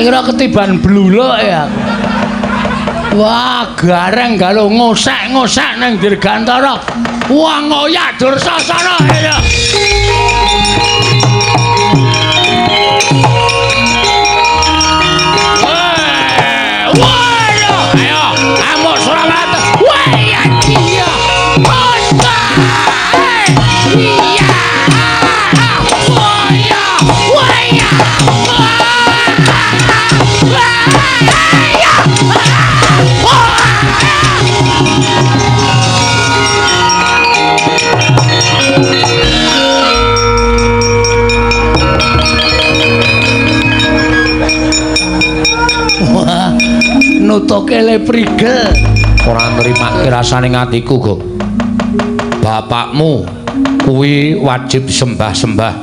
Tak kira ketiban bluluk ya. Wah, gareng galo ngosek-ngosek nang Dirgantara. Wah, ngoyak Dursasana ya. Wah, ayo, amuk Surawata. Wah, iya. Iya. Wah, iya. Wah, iya. Wah, nutuke le prigel. Ora nrimake rasane atiku, Gong. Bapakmu kuwi wajib disembah-sembah.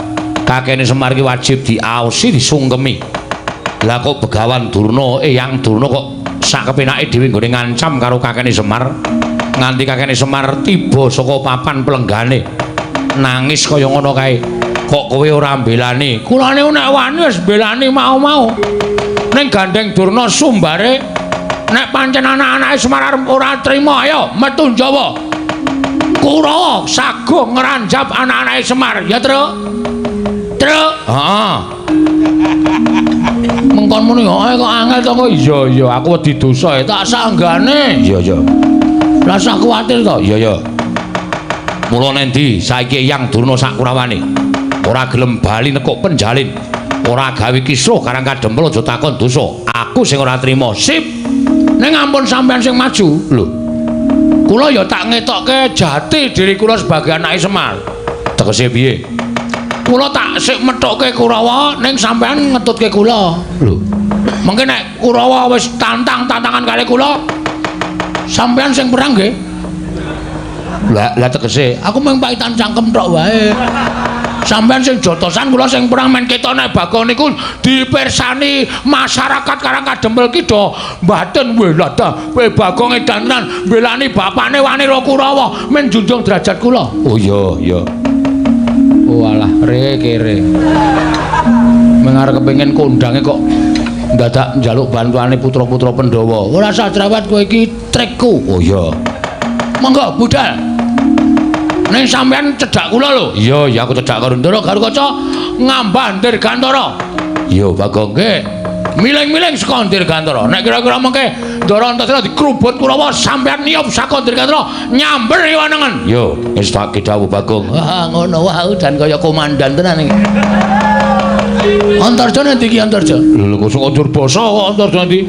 Kakene Semar ki wajib diaosi, disungkemi. Lah kok Begawan Durna, Eyang Durna kok sak kepenake dhewe nggone ngancam karo kakene Semar. Nganti kakene Semar tiba saka papan pelenggane. Nangis kaya ngono kae. Kok kowe ora mbelani? Kula niku nek wani wis mbelani mau-mau. Ning gandeng Durna sumbare nek pancen anak-anake Semar arep ora trima, ayo metu Jawa. Kurawa saguh ngranjap anak-anake Semar, ya, Truk? Truk. Heeh. Mengkon muni kok angel to kok. Iya, iya, aku wedi dosa ya. Tak sanggane. Iya, iya. Lah sak kuwatir to. Iya, iya. Mula nendi saiki Eyang Durna sak Kurawane ora gelem bali nekuk penjalin. Ora gawe kisruh karang kadempel aja takon dosa. Aku sing ora trima. Sip. Ning ampun sampean sing maju. Lho. Kula ya tak ngetokke jati diri kula sebagai anake Semar. Tegese piye? Kula tak sik methukke Kurawa ning sampean ngetutke kula. Lho. Mengke nek Kurawa wis tantang-tantangan kali kula, sampean sing perang nggih. Lah, lah tegese aku mung paitan cangkem tok wae. Sampean sing jotosan kula sing perang men ketok nek Bagong niku dipirsani masyarakat Karang Kadempel ki do mbaten weh lah ta kowe Bagong edan tenan mbelani bapane wani ro Kurawa men junjung derajat kula. Oh iya iya. Oh alah re kere. Mengarep kepengin kondange kok ndadak njaluk bantuane putra-putra Pandhawa. Ora usah jrawat kowe iki trikku. Oh iya. Monggo budal. Ning sampean cedhak kula lho. Iya, iya aku cedhak karo Ndara Garukaca ngambah Dirgantara. Iya, Bagong. Nggih. Miling-miling saka Dirgantara. Nek kira-kira mengke Ndara Antasena dikrubut Kurawa sampean niyup saka Dirgantara nyamber iwanengen. Iya, wis tak kidhawuh Bagong. Wah, ngono wae dan kaya komandan tenan iki. Antarja nanti iki Antarja. Lho kok sing njur basa kok Antarja nanti.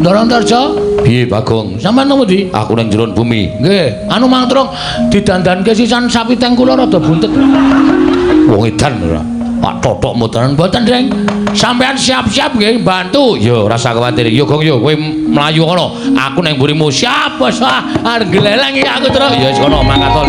Ndara Antarja. Piye Bagong? Sampeyan nang ndi? Aku nang jero bumi. Nggih, anu mang trung didandanke sisan sapi teng kula rada buntet. Wong edan ora. Pak totok mboten mboten, Deng. Sampeyan siap-siap nggih bantu. Ya ora usah kuwatir. Ya Gong ya kowe mlayu kono. Aku nang mburimu. Siap, bos. Ah, arep gleleng iki aku terus. Ya wis kono mangkat to.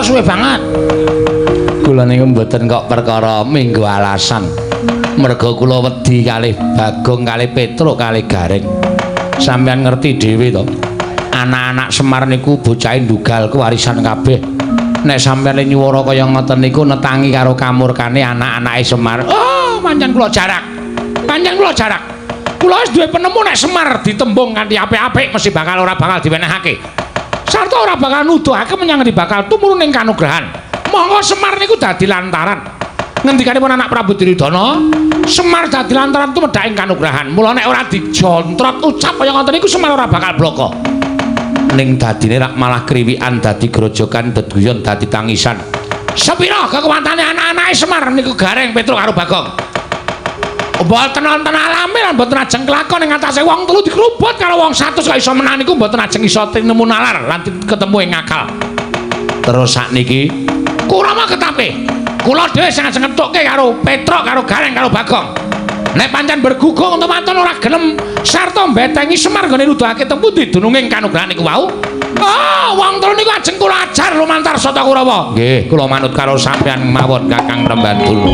Suwe banget. Kula niku mboten kok perkara minggu alasan. Merga kula wedi kalih Bagong kalih Petruk kalih Gareng. Sampeyan ngerti dhewe to. Anak-anak Semar niku bocahe ndugal kewarisan kabeh. Nek sampeyan nyuwara kaya ngoten niku netangi karo kamurkane anak-anake Semar. Oh, pancen kula jarak. Pancen kula jarak. Kula wis duwe penemu nek Semar ditembung kanthi apik-apik mesti bakal ora bakal diwenehake. Sarta ora bakal nuduhake menyang ngendi bakal tumurun ing kanugrahan. Monggo Semar niku dadi lantaran. Ngendikanipun anak Prabu Duryudana, Semar dadi lantaran tumedhak ing kanugrahan. Mula nek ora dijontrot ucap kaya ngoten niku Semar ora bakal bloko. Ning dadine rak malah kriwikan dadi grojogan deduyon dadi tangisan. Sepira kekuwatane anak-anake Semar niku Gareng, Petruk karo Bagong. Mboten wonten alame lan mboten ajeng kelakon ing atase wong telu dikrubut karo wong 100 kok iso menang niku mboten ajeng iso tinemu nalar lan ketemu ing akal. Terus sakniki Kurawa ketape. Kula dhewe sing ajeng ngethukke karo Petruk karo Gareng karo Bagong. Nek pancen bergugung wonten ora gelem sarta mbetengi Semar nggone nuduhake teng pundi dununging kanugrahan niku wau. Oh, wong telu niku ajeng kula ajar lumantar Sata Kurawa. Nggih, kula manut karo sampeyan mawon Kakang Prembadurna.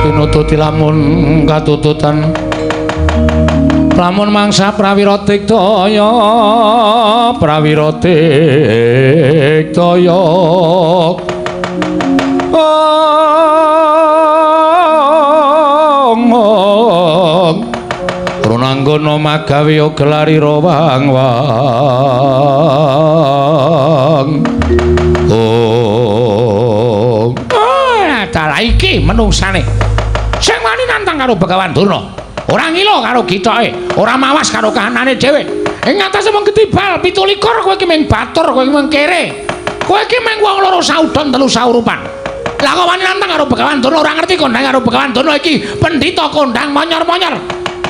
Tinututi lamun katututan lamun mangsa prawira digdaya prawira digdaya ong runanggana magawe gelari rawang wang ong. Dalah iki menungsane sing wani nantang karo Begawan Durna, ora ngilo karo gitoke, ora mawas karo kahanane dhewe. Ing atase mung ketibal 27 kowe iki mung batur, kowe iki mung kere, kowe iki mung wong loro saudon telu saurupan. Lah kok wani nantang karo Begawan Durna, ora ngerti kondang karo Begawan Durna iki pendhita kondang monyor-monyor.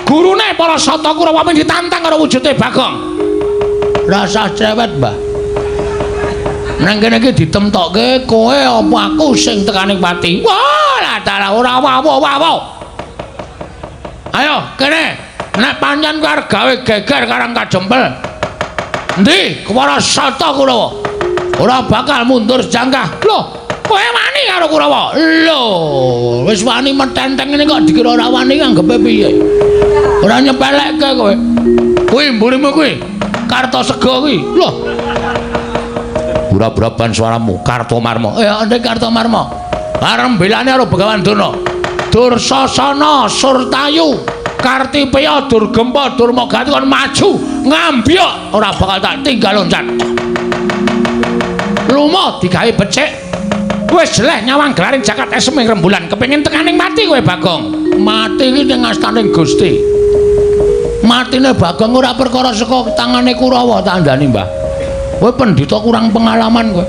Gurune para Sata Kurawa mung ditantang karo wujude Bagong. Rasah cewet, Mbah. Nang kene iki ditemtokke kowe apa aku sing tekane pati. Wah, lah dalah ora wawo-wawo. Ayo kene, nek pancen kowe arep gawe geger Karang Kadempel. Endi para Sata Kurawa? Ora bakal mundur sejangkah. Loh, kowe wani karo Kurawa? Lho, wis wani metenteng ngene kok dikira ora wani anggepe piye? Ora nyepelekke kowe. Kuwi mburimu kuwi. Kartosega kuwi. Loh. Bura-buraban suaramu, Kartomarma. Ndek Kartomarma. Arep belane karo Begawan Durna. Dursasana, Surtayu, Kartipeya, Durgempa, Durmagati kon maju ngambyok ora bakal tak tinggal loncat. Lumo digawe becik. Wis jeleh nyawang gelaring jagat esem ing rembulan kepengin tekaning mati kowe Bagong. Mati iki ning astaning Gusti. Matine Bagong ora perkara saka tangane Kurawa tandani, Mbah. Kowe pendhita kurang pengalaman kowe.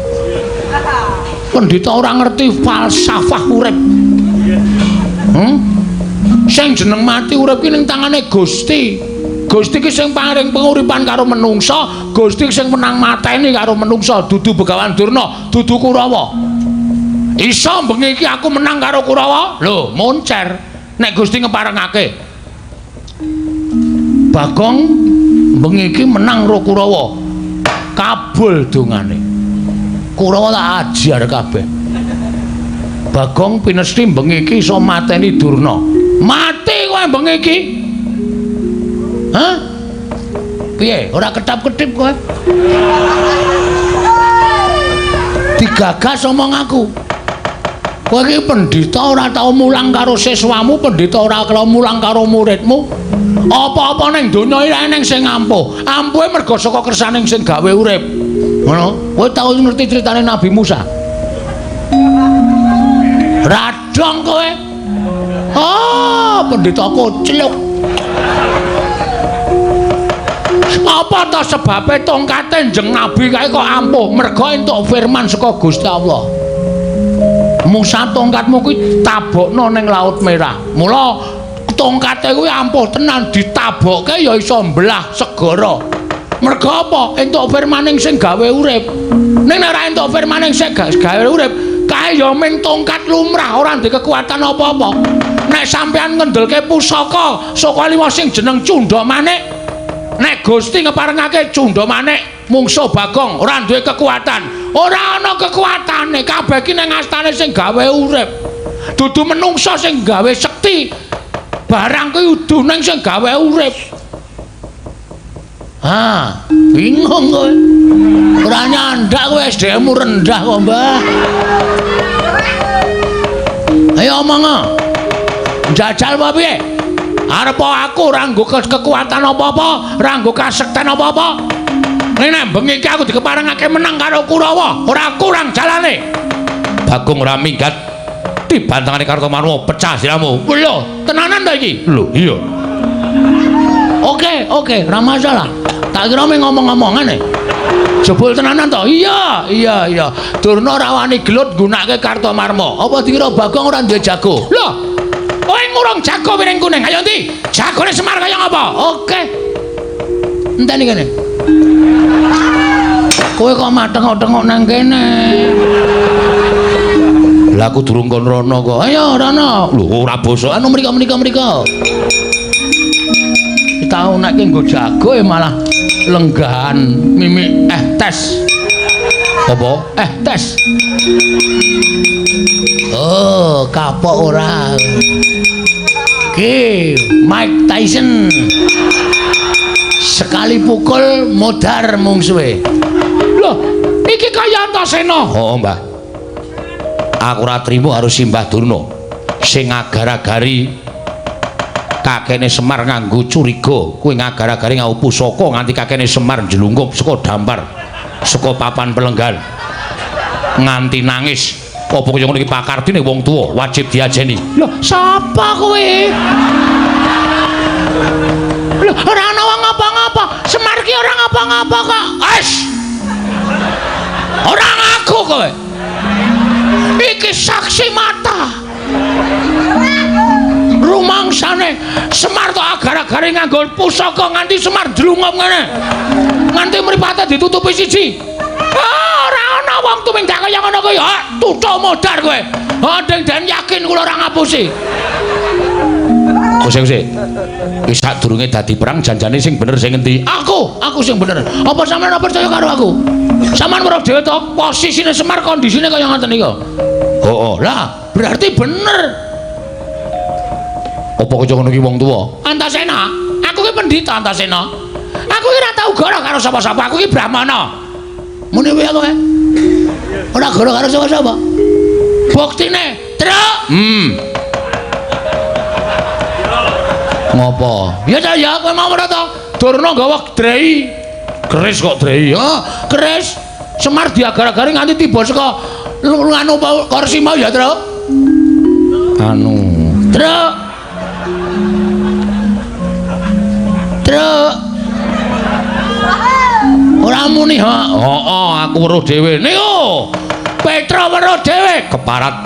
Pendhita ora ngerti falsafah urip. Sing jeneng mati urip ki ning tangane Gusti. Gusti ki sing paring penguripan karo menungsa, Gusti sing menang mateni karo menungsa, dudu Begawan Durna, dudu Kurawa. Iso bengi iki aku menang karo Kurawa? Lho, moncer. Nek Gusti ngeparengake. Bagong bengi iki menang karo Kurawa. Kabul dongane. Kurawa tak ajar kabeh. Bagong pinesti bengi iki iso mateni Durna. Mati kowe bengi iki. Hah? Piye? Ora ketap-ketip kowe? Digagas omong aku. Kowe iki pendhita ora tau mulang karo siswamu, pendhita ora tau mulang karo muridmu. Apa-apa ning donya iki eneng sing ampuh. Ampuhe merga saka kersaning sing gawe urip. Ngono. Kowe tau ngerti critane Nabi Musa? Radong kowe. Ah, pendhita kocluk. Apa ta sebabe tongkate Kanjeng Nabi kae kok ampuh? Merga entuk firman saka Gusti Allah. Musa tongkatmu kuwi tabokno ning Laut Merah. Mula tongkate kuwi ampuh tenan, ditabokke ya iso mbelah segara. Merga apa? Entuk firmaning sing gawe urip. Ning nek ora entuk firmaning sing gawe urip, kae ya ming tongkat lumrah, ora ndek kekuatan apa-apa. Nek sampean ngendelke pusaka saka liwa sing jeneng Cunda Manik, nek Gusti ngeparengake Cunda Manik mungsuh Bagong ora duwe kekuatan. Ora ana kekuatane, kabeh ki ning astane sing gawe urip. Dudu menungsa sing gawe sekti. Barang kuwi udu ning sing gawe urip. Ha, bingung kowe. Ora nyandak kowe, SDM-mu rendah kok, Mbah. Ayo omong. Jajal apa piye? Arep aku ora nggo kekuatan apa-apa, ora nggo kasekten apa-apa. Nek bengi iki aku dikeparengake menang karo Kurawa, ora kurang jalane. Bagong ora minggat dibantangane Kartomarma, pecah siramu. Lho, tenanan ta iki? Lho, iya. Oke, oke, ora masalah. Tak kira mung ngomong-ngomongan e. Jebul tenanan to? Iya, iya, iya. Durna ora wani gelut nggunakake Kartomarma. Apa dikira Bagong ora duwe jago? Lho, kowe ngurung jago piring kuning. Ayo ndi? Jagone Semar kaya ngapa? Oke. Enteni kene. Kowe kok matengok-tengok nang kene? Lah aku durung kon rono kok. Ayo rono. Lho ora bosok. Anu mriko mriko mriko. Tau nek nggo jago malah lenggahan mimik tes. Apa? Tes. Oh, kapok ora. Ki Mike Tyson. Sekali pukul modar mungsuhe. Loh, iki kaya Antasena. Oh, Mbah. Aku ora trimo karo Simbah Durna sing agar-agari kakene Semar nganggo curiga. Kuwi ngagar-agari nganggo pusaka nganti kakene Semar njlungkup saka dampar, saka papan pelenggan. Nganti nangis. Apa kaya ngono iki pakardine wong tuwa wajib diajeni. Loh, sapa kowe? Loh, ora ana wong ngapa-ngapa. Semar ki ora ngapa-ngapa kok. Wes. Ora ngaku kowe. Iki saksi mata. Rumangsane Semar tok agar-agare nganggo pusaka nganti Semar ndlungup ngene. Nganti mripate ditutupi siji. Ah, ora ana wong tumindak kaya ngono kuwi. Ha, tutuk modar kowe. Ha, den yakin kula ora ngapusi. Kose-kose. Wis sadurunge dadi perang janjane sing bener sing endi? Aku sing bener. Apa sampeyan ora percaya karo aku? Sampeyan weruh dhewe to posisine Semar kondisine kaya ngoten niku. Heeh. Lah, berarti bener. Apa kaya ngono ki wong tuwa? Antasena, aku ki pendhita Antasena. Aku ki ora tau goro karo sapa-sapa, aku ki Brahmana. Muni piye kowe? Ora goro karo sapa-sapa. Buktine, Truk. Ngopo? Ya ta ya, kowe mau ora to? Durna nggawa drei. Keris kok drei? Ha, keris. Semar diagar-agari nganti tiba saka anu kursi mau ya, Truk. Anu, Truk. Truk. Ora muni ha. Heeh, aku weruh dhewe. Niku. Petra weruh dhewe. Keparat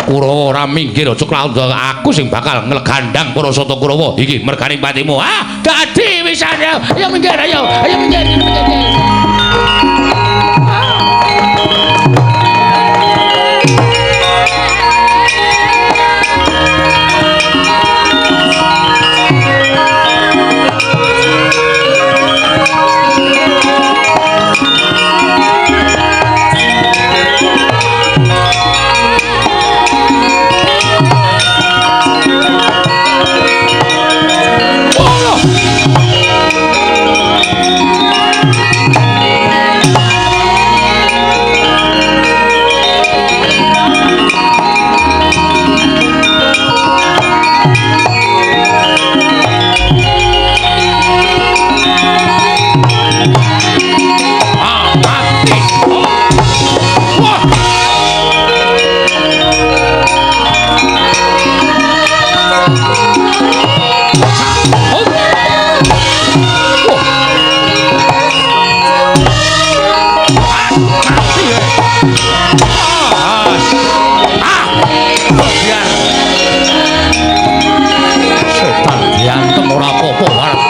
Kurawa ora minggir aja klaundha, aku sing bakal nglegandang para sata Kurawa. Iki mergane patimu. Ah, dadi wisan. Ayo minggir, ayo. Ayo minggir, minggir. Oh! Ah! Biar. Setan diantem ora apa-apa arep.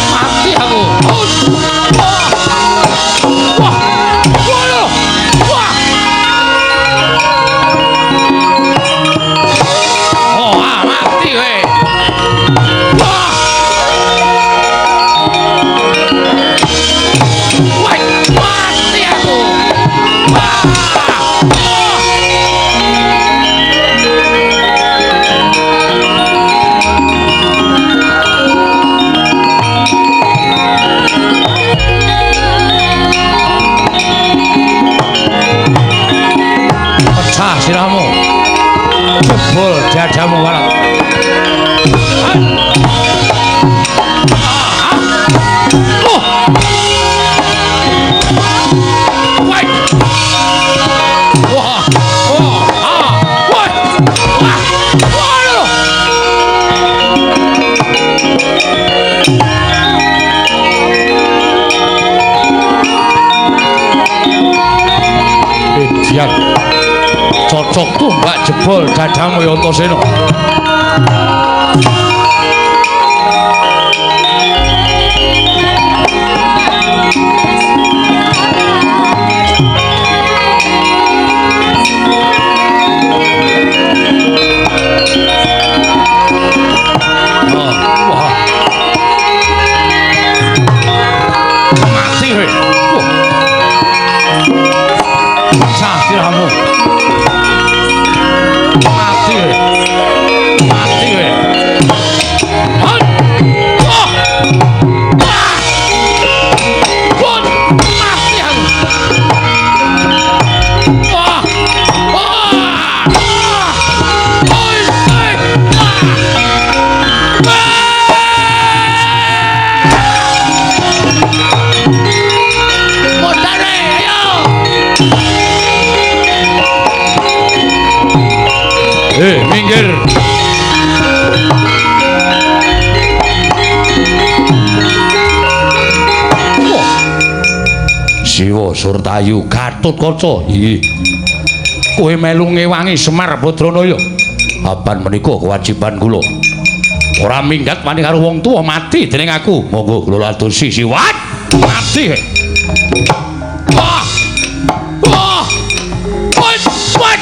Mati aku. Wah. Wah. Wah. Oh, mati kowe. Wah. Wah, mati aku. Wah. Pecah sirahmu. Jebol dadamu warat. Oh. Wah. Wah. Oh. Ah. Wah. Wah. Wah. Edian. Cocok tumbak jebol dadamu ya Antasena. Oh, wah. Mati kowe. Pecah sirahmu. Mati kowe. Mati kowe. Wah. Wah. Wah. Mati aku. Wah. Wah. Wah. Oi, oi. Wah. Motare, ayo. Minggir. Wah. Siwa Surtayu Gatotkaca. Inggih. Kowe melu ngewangi Semar Badranaya. Apan menika kewajiban kula. Ora minggat wani karo wong tuwa mati dening aku. Monggo kula adosi siwat. Mati. Wah. Wah. Wah. Wah. Wah.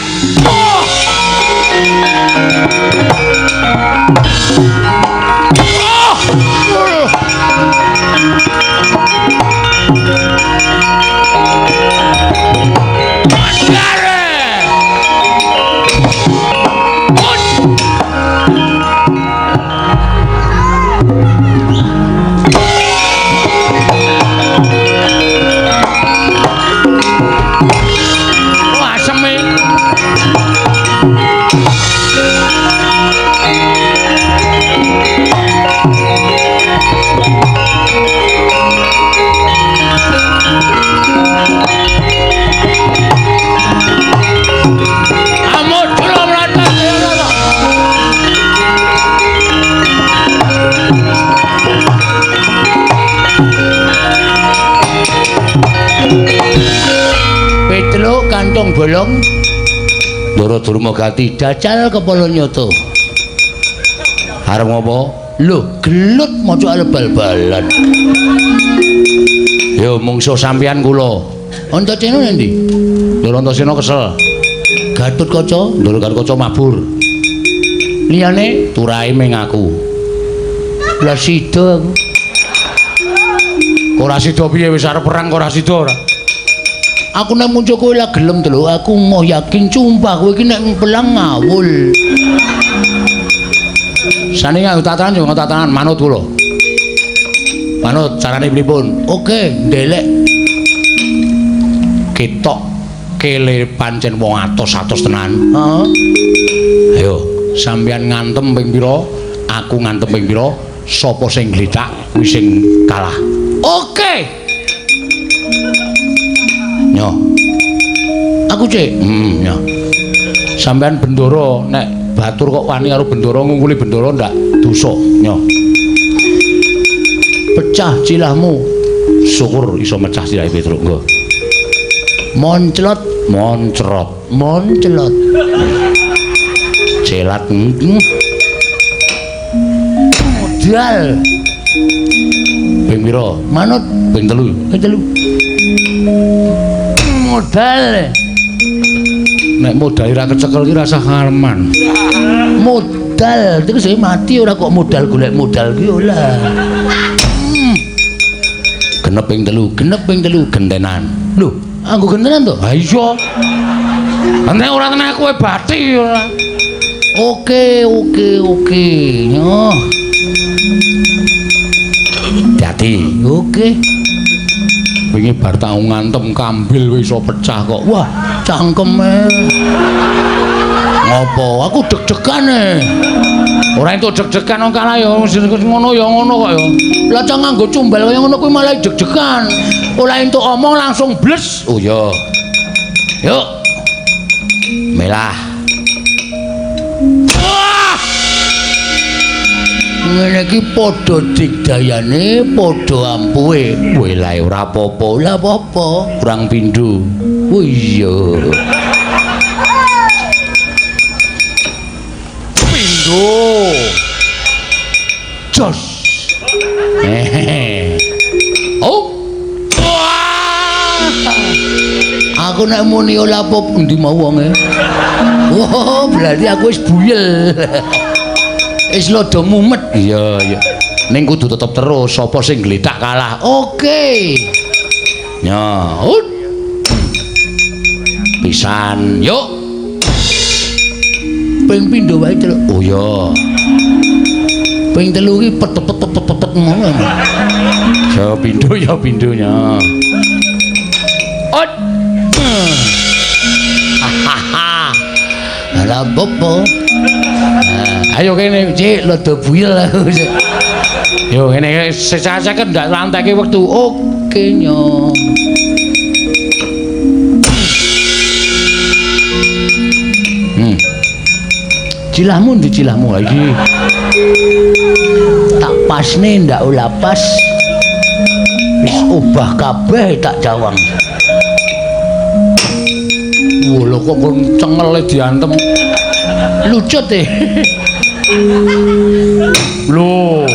Wah, asem e. Petruk kantong bolong Ndara Durmagati jajal kepala nyata. Arep ngopo? Lho, gelut maca arep bal-balan. Yo mungsuh sampeyan kula. Antasena endi? Ndara Antasena kesel. Gatotkaca, Ndara Gatotkaca mabur. Liyane turahe ming aku. Lah sida aku. Ora sida piye wis arep perang kok ora sida ora. Aku nek muncul kowe lah gelem to lho, aku moh yakin sumpah kowe iki nek pelang ngawul. Sane nganggo tatanan yo nganggo tatanan manut kula. Manut carane pripun? Oke, ndelek. Ketok kele pancen wong atos-atos tenan. Heeh. Ayo, sampeyan ngantem ping pira? Aku ngantem ping pira? Sapa sing glethak kuwi sing kalah. Oke. Nyo. Aku cek. Nyo. Sampean bendoro nek batur kok wani karo bendoro ngungkuli bendoro ndak dosa. Nyo. Pecah cilahmu. Syukur iso mecah cilahe Petruk nggo. Monclot, moncrot, monclot. Celat. Modal. Ping pira? Manut ping 3. Ping 3. Modal. Nek modal ora kecekel ki rasah ngareman. Modal iku sing mati ora kok modal golek modal ki ora. Genep ping 3, genep ping 3 gentenan. Lho, anggo gentenan to? Ha iya. Nek ora tenan kowe bathi ora. Oke, oke, oke. Nyoh. Dadi, oke. Wingi bar tak ngantem kambil wis iso pecah kok. Wah, cangkeme. Ngopo? Aku deg-degan e. Ora entuk deg-degan wong kalah ya ngono ya ngono kok ya. Lah cah nganggo cumbal kaya ngono kuwi malah deg-degan. Ora entuk omong langsung bles. Oh iya. Yuk. Melah. Wah! Ngene iki padha digdayane, padha ampuhe. Welae ora apa-apa. Ora apa-apa. Kurang pindho. Oh iya. Pindho. Jos. Hehehe. Oh. Wah. Aku nek muni ora apa endi mau wonge. Oh, berarti aku wis buyel. Wis lodo mumet. Iya, iya. Ning kudu tetep terus sapa sing glethak kalah. Oke. Ya. Pisan. Yuk. Ping pindho wae celuk. Oh iya. Ping 3 iki pet-pet-pet-pet ngono. Ya pindho ya pindhonya. Ot. Hahaha. Lah opo? Ayo kene, Cik, lodo buyel aku. Yo ngene sesah-sesah ndak lanteke wektu. Oke nyo. Cilahmu ndi cilahmu iki? Tak pasne ndak ora pas. Wis obah kabeh tak jawang. Wah, lho kok cengele diantem. Lucut e. Lho.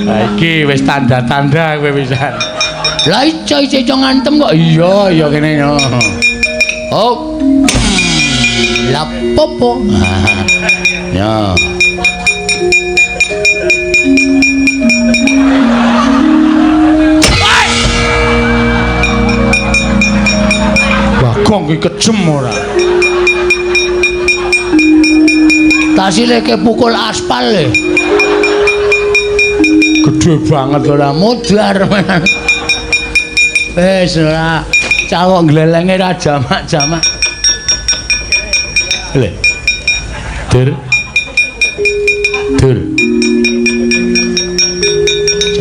Ha iki wis tanda-tanda kowe pisan. Lah iso iso ngantem kok. Iya, iya kene yo. Oh. Lah popo. Ya. Bagong ki kejem ora. Tasile ke pukul aspal le. Gede banget ora modar. Wis ora cawok glelenge ra jamak-jamak. Le. Dur. Dur.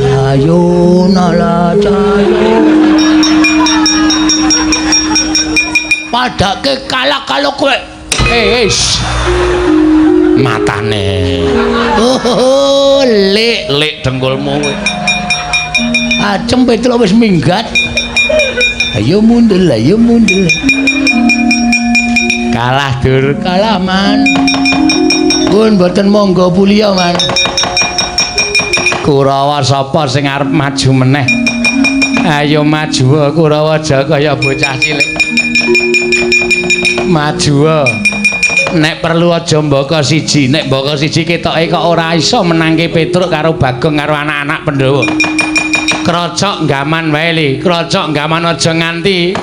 Cayo nala cayo. Padake kalah kalau kowe. Wis. Matane. Oh, lek lek dengkulmu kowe. Acem Petruk wis minggat. Ayo mundur, ayo mundur. Kalah dur, kalah man. Pun mboten monggo puliya man. Kurawa sapa sing arep maju meneh? Ayo maju Kurawa aja kaya bocah cilik. Maju. Nek perlu aja mbaka siji, nek mbaka siji ketoke kok ora iso menangke Petruk karo Bagong karo anak-anak Pandhawa. Krocok gaman wae li, krocok gaman aja nganti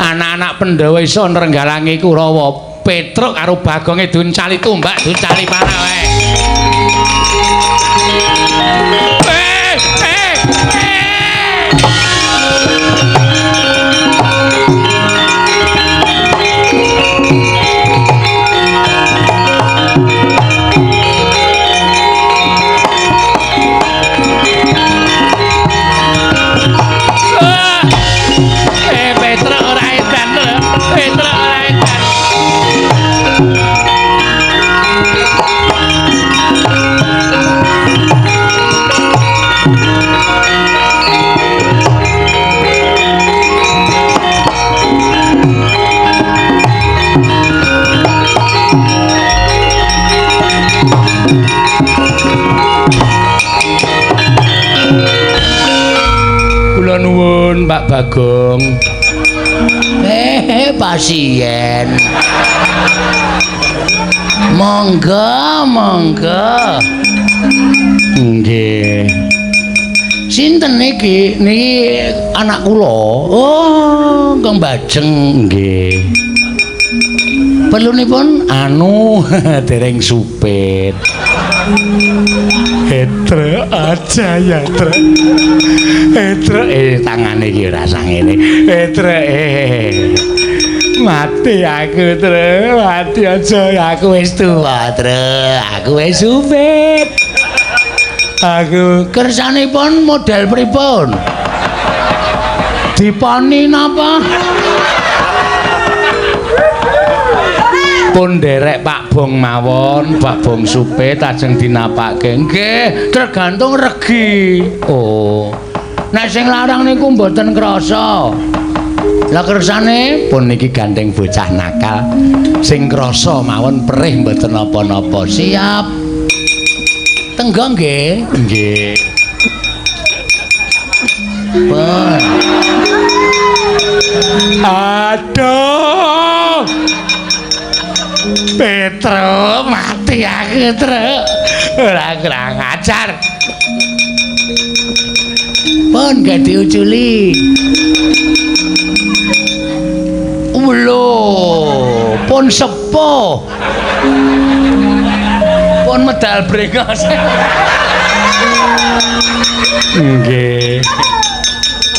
anak-anak Pandhawa iso nrenggalangi Kurawa. Petruk karo Bagonge duncali tumbak, duncali panah wae. Pak Bagong. Pasien. Monggo, monggo. Nggih. Sinten niki? Niki anak kula. Oh, Kang Bajeng. Nggih. Perlunipun anu dereng supit. Etre aja ya, Tre. Etre tangane iki ora sangene. Etre mati aku, Tre. Mati aja aku wis tuwa, Tre. Aku wis supit. Aku kersanipun model pripun? Diponi napa? Pun nderek Pak Bong mawon, Pak Bong supit ajeng dinapake. Nggih, tergantung regi. Oh. Nek sing larang niku mboten krasa. Lah kersane pun niki gandeng bocah nakal. Sing krasa mawon perih mboten napa-napa. Siap. Tenggo nggih. Nggih. Pun. Aduh. Petro mati aku, Tru. Ora kurang ajar. Pun gak diuculi. Lho, pun sepuh. Pun medal brengos. Nggih.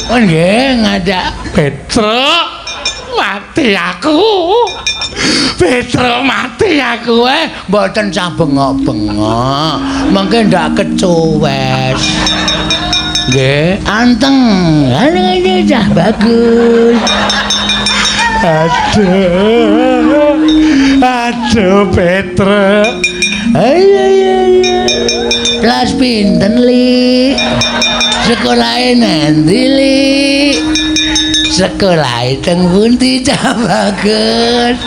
Pun nggih ngajak Petro mati aku. Petro mati aku mboten sah bengok-bengok. Mengke ndak kecuwes. Nggih, anteng. Ngene cah bagus. Aduh. Aduh Petro. Ayo ayo. Kelas pinten, Li? Sekolahe nanti, Li? Sekolahe teng pundi cah bagus?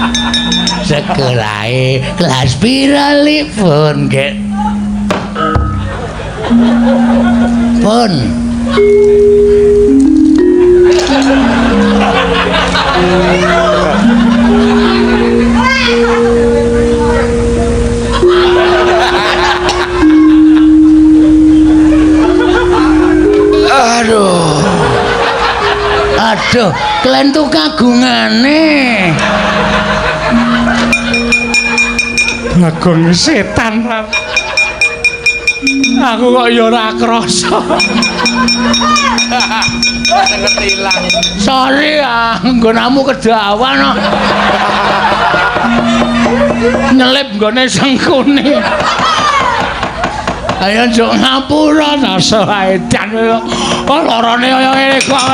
Sekolahe kelas pira, Li? Pun nggih. Pun. Aduh. Aduh, klentu kagungane. Bagong setan. Aku kok ya ora krasa. Sorry ah, nggonamu kedawan kok. Nyelip nggone sengkune. Ayo njuk ngapura rasa edan. Oh lorone kaya ngene kok.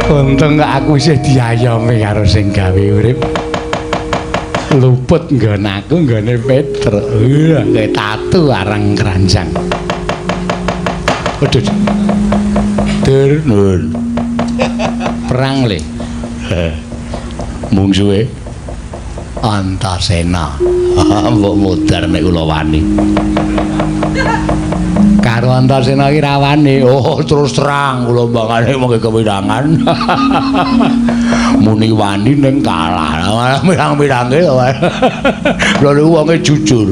Untung aku isih diayomi karo sing gawe urip. Luput nggon aku nggone Petro. Kayak tatu arang keranjang. Waduh. Dur nun. Perang le. Mungsuhe Antasena. Mbok modar nek kula wani. Karo Antasena iki ra wani. Oh, terus terang kula mbangane mengke kewirangan. Muni wani ning kalah. Mirang-mirange to. Lha niku wonge jujur.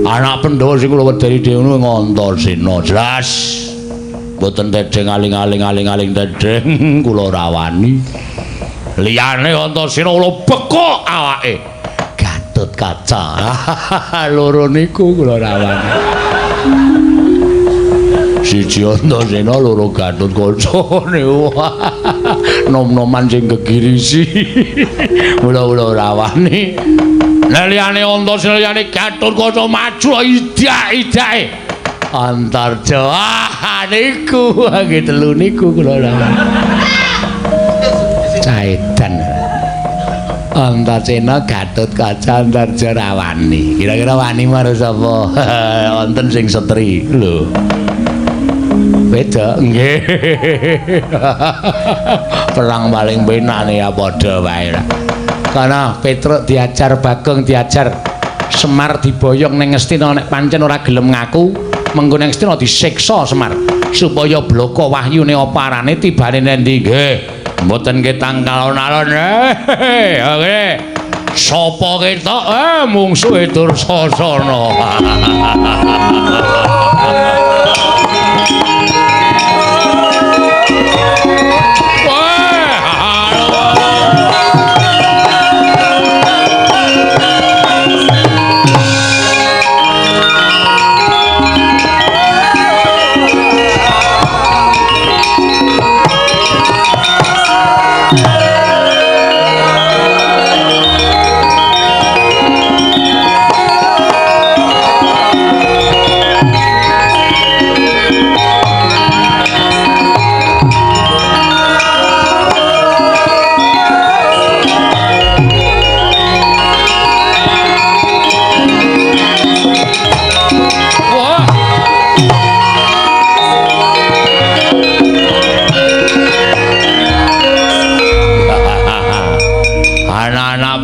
Anak Pandhawa sing kula wedeni dhewe Antasena. Jelas. Mboten tedheng aling-aling aling-aling tedheng kula ora wani. Liyane Antasena kula bekok awake. Gatut Kaca. Loro niku kula ora wani. Siji Antasena loro Gatut Kaca niku. Nom-noman sing gegirisi. Mula-mula ora wani. Nek liyane Antasena liyane Gatut Kaca maju idak-idake. Antarja. Ah niku nggih telu niku kula Caedan. Antasena Gatotkaca Antarja Rawani. Kira-kira wani marang sapa? Wonten sing setri lho. Beda nggih. Perang paling penak ya padha wae lah. Kana Petruk diajar, Bagong diajar, Semar diboyong ning Ngastina nek pancen ora gelem ngaku, mengko ning Ngastina disiksa Semar supaya bloko wahyune apa arane tibane nendi nggih. Mboten ketang alon-alon. Oke. Sapa ketok? Mungsuhe Dursasana.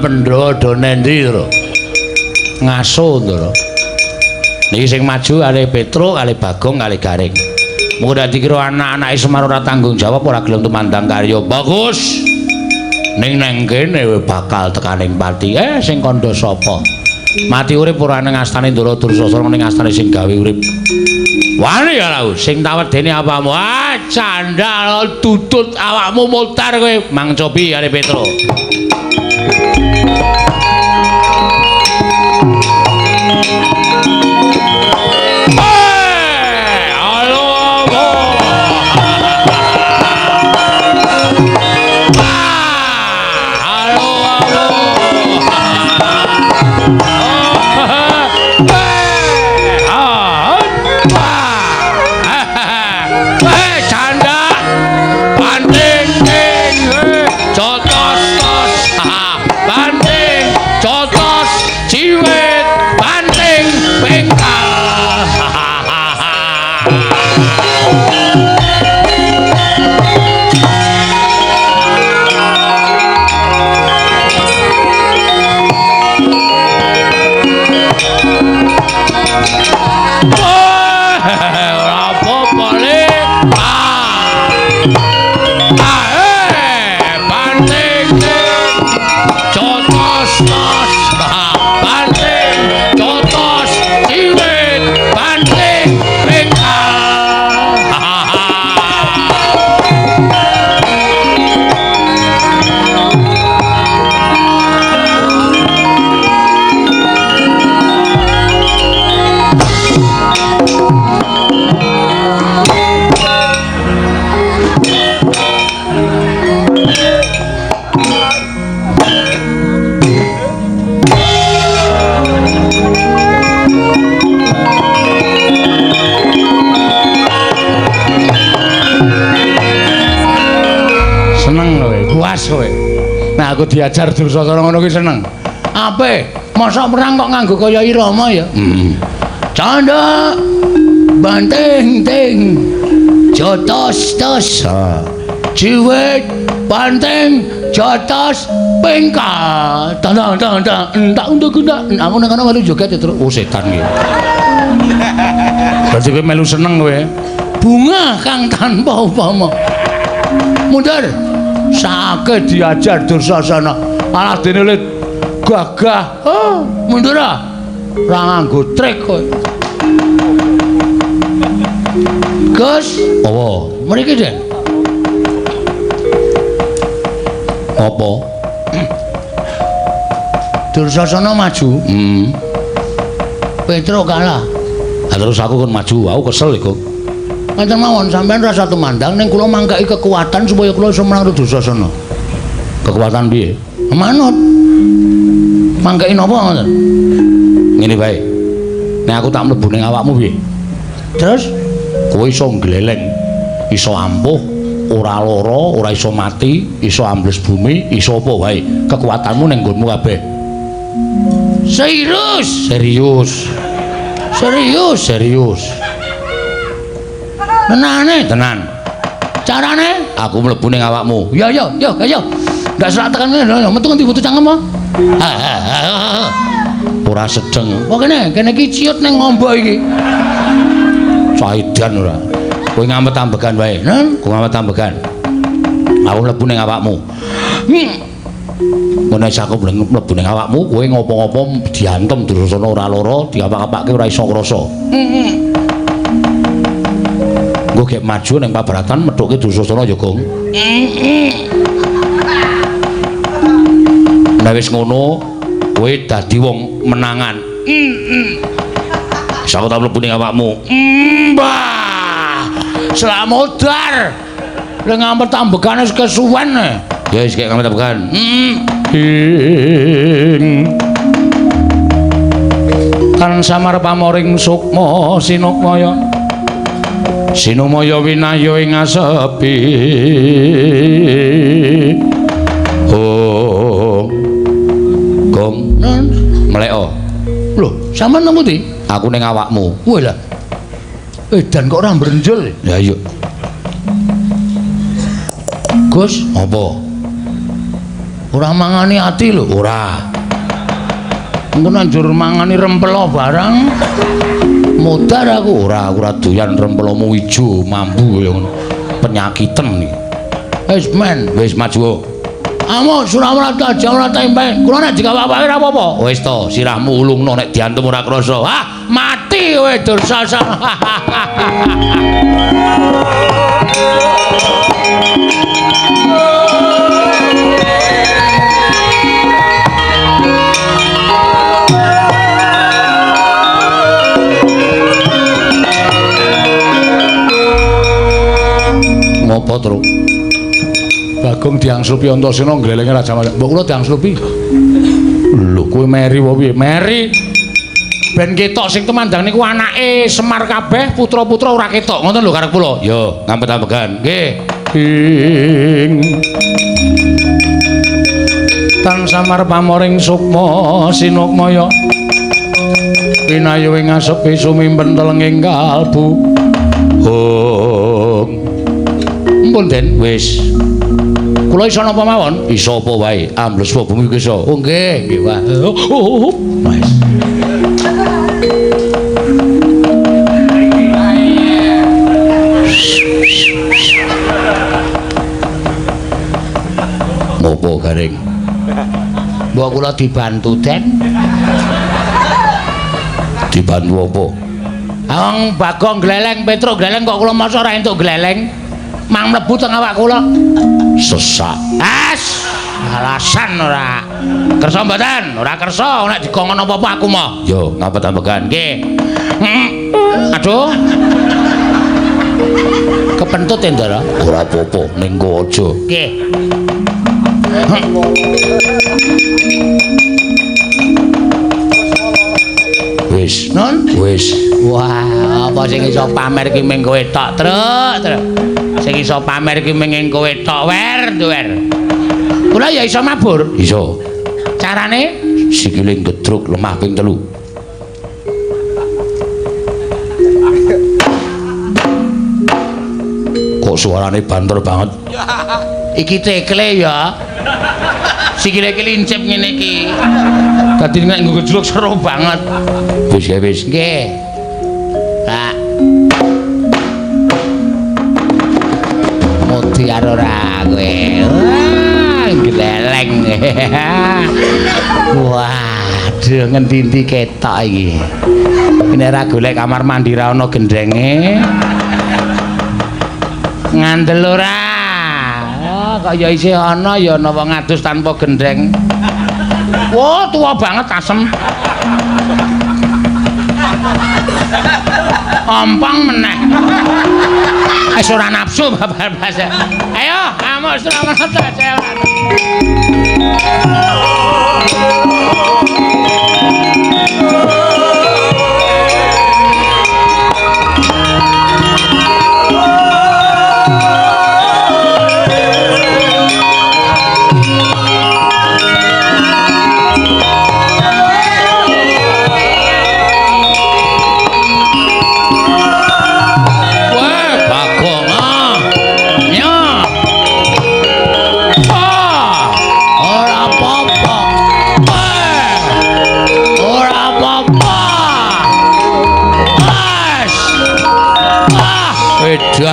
Pandhawa do nendi, Tru? Ngaso, Ndara. Niki sing maju kalih Petruk, kalih Bagong, kalih Gareng. Mung ora dikira anak-anake Semar ora tanggung jawab, ora gelem tumandang karya. Bagus. Ning nang kene bakal tekaning pati. Sing kandha sapa? Mati urip ora nang astane Ndara Dursasana, ning astane sing gawe urip. Wani ya lau, sing tawedene apamu? Ah, candal tutut awakmu mutar kowe. Mang Cobi kalih Petruk. Nah aku diajar Dursasana ngono kuwi seneng. Ape? Mosok perang kok nganggo kaya irama ya? Canda banting ting jotos tos. Jiwit banting jotos pengkal. Tang tang tang entak untuk entak. Aku nang kono melu joget terus. Oh setan iki. Berarti kowe melu seneng kowe. Bunga kang tanpa upama. Mundur. Sakit diajar Dursasana. Alah dene le gagah. Oh, mundur ah. Ora nganggo trik kowe. Gus, apa? Mriki, Den. Apa? Dursasana maju. Petruk kalah. Lah terus aku kon maju, aku kesel iku. Ngaten mawon sampean rasa tumandang ning kula mangkaki kekuatan supaya kula iso menang Dursasana. Kekuatan piye? Manut. Mangkaki napa ngoten? Ngene wae. Nek aku tak mlebu ning awakmu piye? Terus kowe iso ngleleng, iso ampuh, ora lara, ora iso mati, iso ambles bumi, iso apa wae. Kekuatanmu ning nggonmu kabeh. Serius, serius. Serius, serius. Tenane, tenan. Carane aku mlebu ning awakmu. Ya ya, ya, ya. Ndak selak tekan ngene, metu ngendi butuh cangkem apa? Ora sedeng. Kok kene, kene iki ciut ning ngombo iki. Caidan ora. Kowe ngamet ambegan wae. Nen, kowe ngamet ambegan. Aku mlebu ning awakmu. Ngono wis aku mlebu ning awakmu, kowe ngopo-ngopo diantem Dursasana ora lara, diapak-apake ora iso ngrasa. Engko gek maju ning pabaratan methuke Dursasana ya, Gong. Nek wis ngono, kowe dadi wong menangan. Wis aku tak mlebu ning awakmu. Mbah. Slamodar. Lha ngampet ambegane wis kesuwen. Ya wis gek ngampet ambegan. Ing tan samar pamoring sukma sinukmaya. Sinumaya winaya ing asepi. Oh. Gong, mleko. Lho, sampean nang pundi? Aku ning awakmu. Wah lah. Edan kok ora mbrenjul. Ya iya. Gus, apa? Ora mangani ati lho, ora. Engko nanjur mangani rempelo barang. Modar aku ora, aku ora doyan rempelomu ijo mambu kaya ngono. Penyakiten iki. Wis men, wis maju. Amo Surawarta aja ora tempe. Kula nek dikawake ora apa-apa. Wis to, sirahmu ulungno nek diantem ora krasa. Ah, mati kowe Dursasana. Ngopo, Truk? Bagong diangslupi Antasena nglelenge Raja Maya. Mbok kula diangslupi. Lho, kowe meri apa piye? Meri. Ben ketok sing tumandang niku anake Semar kabeh, putra-putra ora ketok. Ngoten lho karep kula. Ya, ngampet-ambegan. Nggih. Ing tan samar pamoring sukma sinukmaya. Winayu ing asepi sumimpen telenging kalbu. Hong. Ampun, Den, wis. Kula iso napa mawon? Iso apa wae? Ambles bumi iki iso. Oh nggih, nggih wae. Wis. Ngopo garing? Mbok kula dibantu, Den. Dibantu apa? Wong Bagong gleleng, Petruk gleleng kok kula masa ora entuk gleleng. Mang mlebu teng awak kula. Sesak. As, alasan ora. Kersa mboten? Ora kersa, nek dikongkon apa-apa aku moh. Yo, ngampet-ambegan. Nggih. Aduh. Kepentut ya, Ndara? Ora apa-apa, ning kowe aja. Nggih. Wis, non? Wis. Wah, apa sing iso pamer ki ming kowe tok, Truk, Truk. Sing iso pamer ki ming kowe tok, wer, wer. Kula ya iso mabur. Iso. Carane sikile ngedruk lemah ping 3. Kok suarane banter banget. Iki tekle ya. Sikile iki lincip ngene iki. Dadi nek nggo gejluk seru banget. Wis ya wis. Nggih. Pak. Mutiar ora kowe. Wah, gleleng. Waduh, ngendi-endi ketok iki. Nek ora golek kamar mandi ra ana gendenge. Ngandel ora. Oh, kok ya isih ana ya ana wong adus tanpa gendeng. Wah, tua banget asem. Ompong meneh. Wis ora nafsu babar blas. Ayo, amuk Suramarta jalan.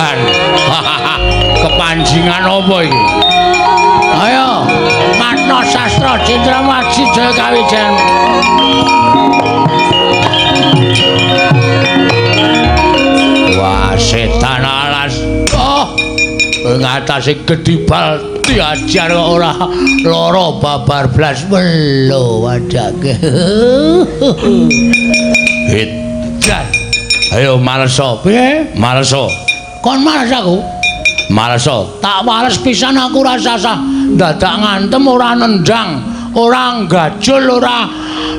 Edan. Kepanjingan apa iki? Ayo, Matno Sastra Jenderal Wajib Jaya Kawijayan. Wah, setan alas. Oh, ngatasi gedibal diajar kok ora lara babar blas melo wadake. Edan. Ayo maleso. Piye? Maleso. Kon males aku? Maleso. Tak wales pisan aku ora sasah. Dadak ngantem ora nendang, ora gajul, ora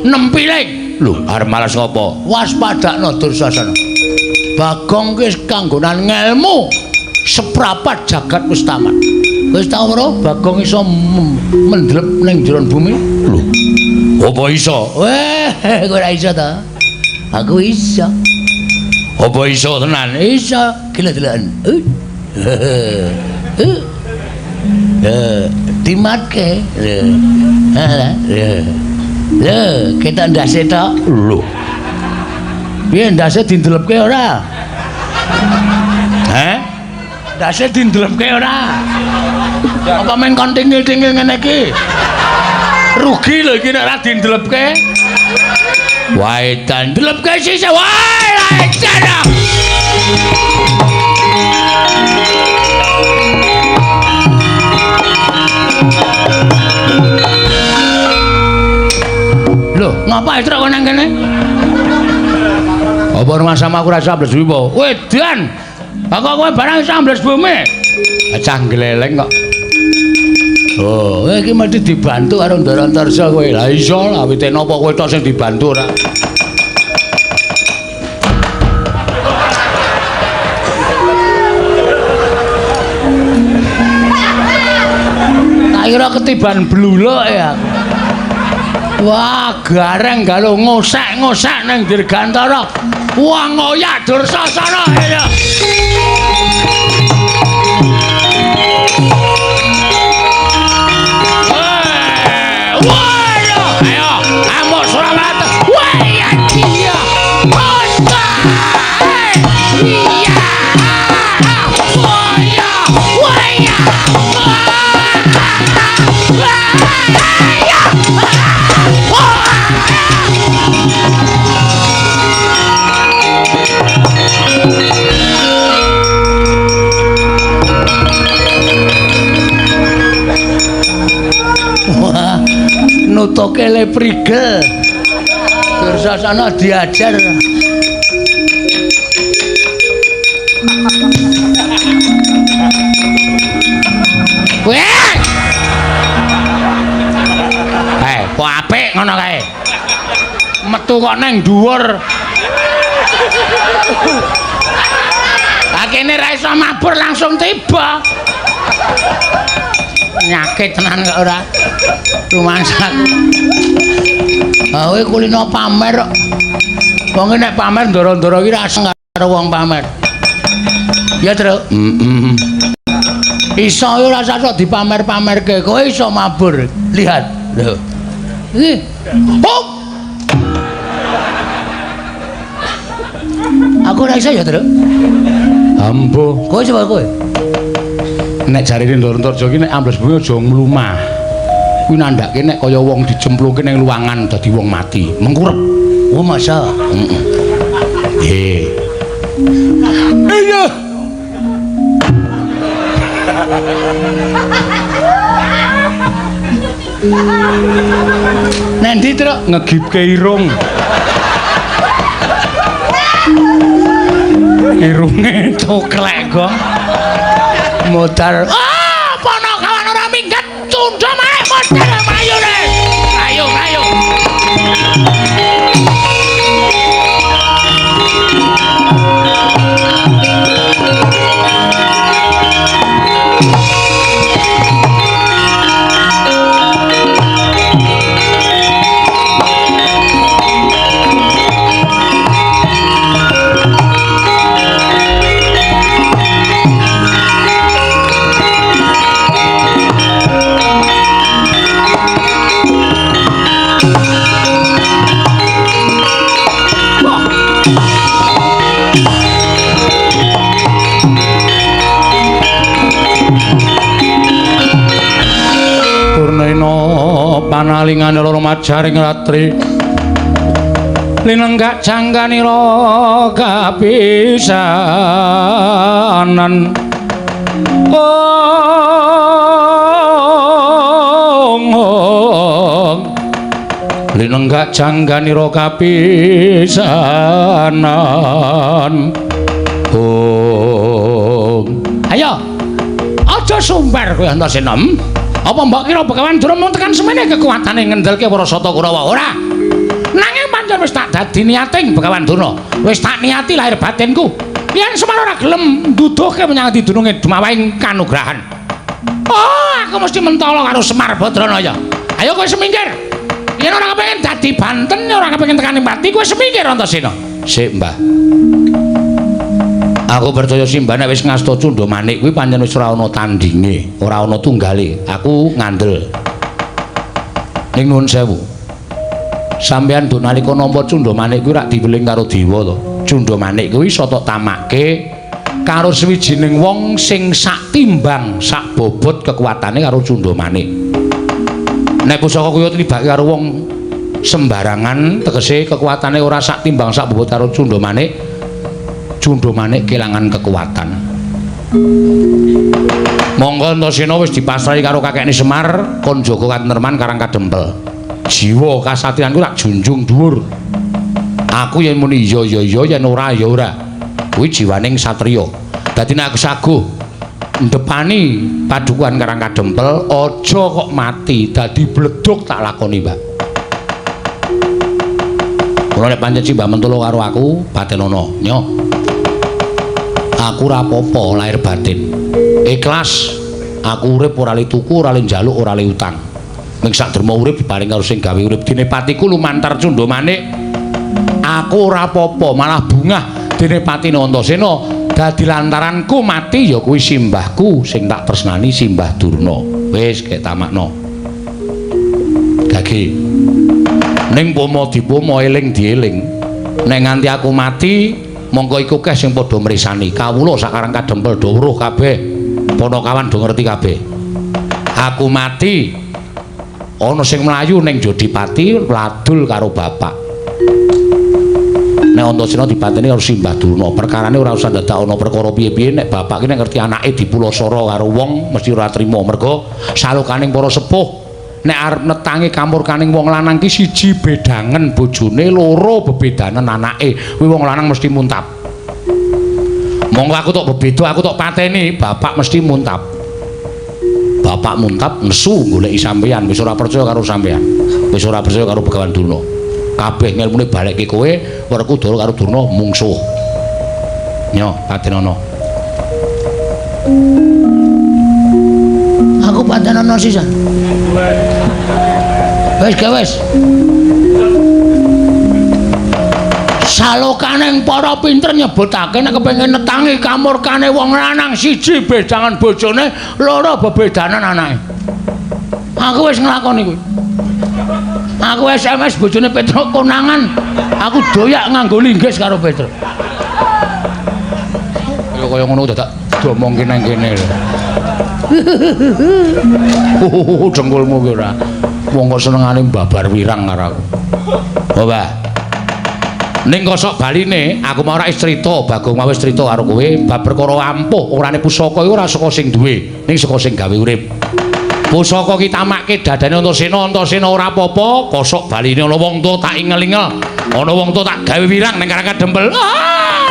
nempiling. Lho, arep males ngopo? Waspadakno Dursasana. Bagong ki wis kanggonan ngelmu seprapat jagat wis tamat. Wis tau ora Bagong iso mendlep ning jero bumi? Lho. Apa iso? Weh, kowe ora iso ta? Aku iso. Apa iso tenan? Iso. Gila deloken. Dimatke. Lho, kita ndase tok. Lho. Piye ndase dindelepke ora? Heh? Ndase dindelepke ora? Apa men kon tingil-tingil ngene iki? Rugi lho iki nek ora dindelepke. Wae dan ndelepke sisih. Wae lah edan. Lho, ngapa truk kok nang kene? Apa rumah sama aku rasa ambles bumi apa? Wedan. Aku kowe barang iso ambles bumi. Cah gleleng kok. Oh, kowe iki mesti dibantu karo Ndara Antarja kowe. Lah iso lah wite napa kowe tok sing dibantu ora? Tak kira ketiban bluluk ya aku. Wah, gareng galo ngosek-ngosek nang Dirgantara. Wah, ngoyak Dursasana. Ayo. Wah, ayo, amuk Surawata. Wah, iya. Iya. Wah, iya. Wah, iya. Wah, nutuke le prigel. Dursasana diajar. Weh! Kok apik ngono kae. Metu kok nang dhuwur. Lah kene ra iso mabur langsung tiba. Nyakit tenan kok ora. Rumangsaku. Ha kowe kulino pamer kok. Wong nek pamer ndoro-ndoro iki ra seneng karo wong pamer. Ya, Truk. Heeh. Iso ora usah dipamer-pamerke, kowe iso mabur. Lihat. Lho. Iki. Hop. Aku ora iso ya, Truk. Ambo. Kowe coba kowe. Nek jarene Ndara Antarja iki nek ambles bumi aja mlumah. Kuwi nandhake nek kaya wong dicemplungke ning luwangan dadi wong mati, mengkurep. Oh, masa? Heeh. Nggih. Iya. Nendi, Truk? Ngegipke irung. Irunge coklek kok. Modar. Ah, Panakawan ora minggat, tunda maneh modar mayune. Ayo, ayo. Panalingane loro majaring ratri linenggak jangkanira kapisanan. Ong ong linenggak jangkanira kapisanan. Ong ayo aja sumber kowe Antasena. Apa mbok kira Begawan Durna mung tekan semene kekuatane ngendelke para Sata Kurawa? Ora. Nanging pancen wis tak dadi niating Begawan Durna. Wis tak niati lahir batinku. Yen Semar ora gelem nduduhke menyang dununge dumawahing kanugrahan. Oh, aku mesti mentala karo Semar Badranaya. Ayo kowe semingkir. Yen ora kepengin dadi banten, ora kepengin tekan pati, kowe semingkir Antasena. Sik, Mbah. Aku percaya Simbah nek wis ngasta Cundha Manik kuwi pancen wis ora ana tandinge, ora ana tunggale. Aku ngandel. Ning nuwun sewu. Sampeyan nduk nalika nampa Cundha Manik kuwi rak diweling karo dewa to. Cundha Manik kuwi iso tok tamake karo sawijining wong sing sak timbang, sak bobot kekuatane karo Cundha Manik. Nek pusaka kuwi tibake karo wong sembarangan, tegese kekuatane ora sak timbang sak bobot karo Cundha Manik, Cundha Manik kelangan kekuatan. Monggo Antasena wis dipasrahi karo kakekne Semar kon jaga katentreman Karang Kadempel. Jiwa kasatriyanku tak junjung dhuwur. Aku yen muni iya ya iya, yen ora ya ora. Kuwi jiwaning satriya. Dadi nek aku saguh ndepani padukuhan Karang Kadempel, aja kok mati, dadi bledug tak lakoni, Mbak. Kula nek pancen Simbah mentolo karo aku, patenono, nyo. Aku ora apa-apa lahir batin. Ikhlas aku urip ora le tuku, ora le njaluk, ora le utang. Ming sak derma urip diparing karo sing gawe urip. Dene patiku lumantar Cundha Manik. Aku ora apa-apa, malah bungah dene patine Antasena dadi lantaranku mati ya kuwi simbahku sing tak tresnani Simbah Durna. Wis gek tamakno. Gage. Ning pomo dipomo eling dieling. Nek nganti aku mati mongko iku akeh sing padha mresani. Kawula sakarang Kadempel do weruh kabeh. Panakawan do ngerti kabeh. Aku mati ana sing mlayu ning Jodipati ladul karo bapak. Nek Antasena dipateni karo Simbah Durna, perkarane ora usah dadak ana perkara piye-piye. Nek bapak ki nek ngerti anake dipulasara karo wong mesti ora trima, mergo salukaning para sepuh nek arep netangi kamurkaning wong lanang ki siji bedangen bojone, loro bebedanen anake, kuwi wong lanang mesti muntap. Monggo aku tok bebeda, aku tok pateni, bapak mesti muntap. Bapak muntap nesu goleki sampeyan, wis ora percaya karo sampeyan, wis ora percaya karo Begawan Durna. Kabeh ngelmune balekke kowe, Werkudara karo Durna mungsuh. Nyo, patenono. Aku patenono sisan. Wis ge wis. Salokaning para pinter nyebutake nek kepengin netangi kamurkane wong lanang siji bedangan bojone, loro bebedanan anake. Aku wis nglakoni kuwi. Aku SMS bojone Petruk konangan, aku doyak nganggo linggis karo Petruk. Kaya kaya ngono dadak diomongke nang kene lho. Dengkulmu ki ora. Wong kok senengane babar wirang karo aku. Oh, Mbah. Ning kosok baline aku mau ora wis crita, Bagong mau wis crita karo kowe bab perkara ampuh orane pusaka iku ora saka sing duwe, ning saka sing gawe urip. Pusaka ki tamake dadane Antasena, Antasena ora apa-apa, kosok baline ana wong tuwa tak ingel-ingel, ana wong tuwa tak gawe wirang ning Karang Kadempel. Ah!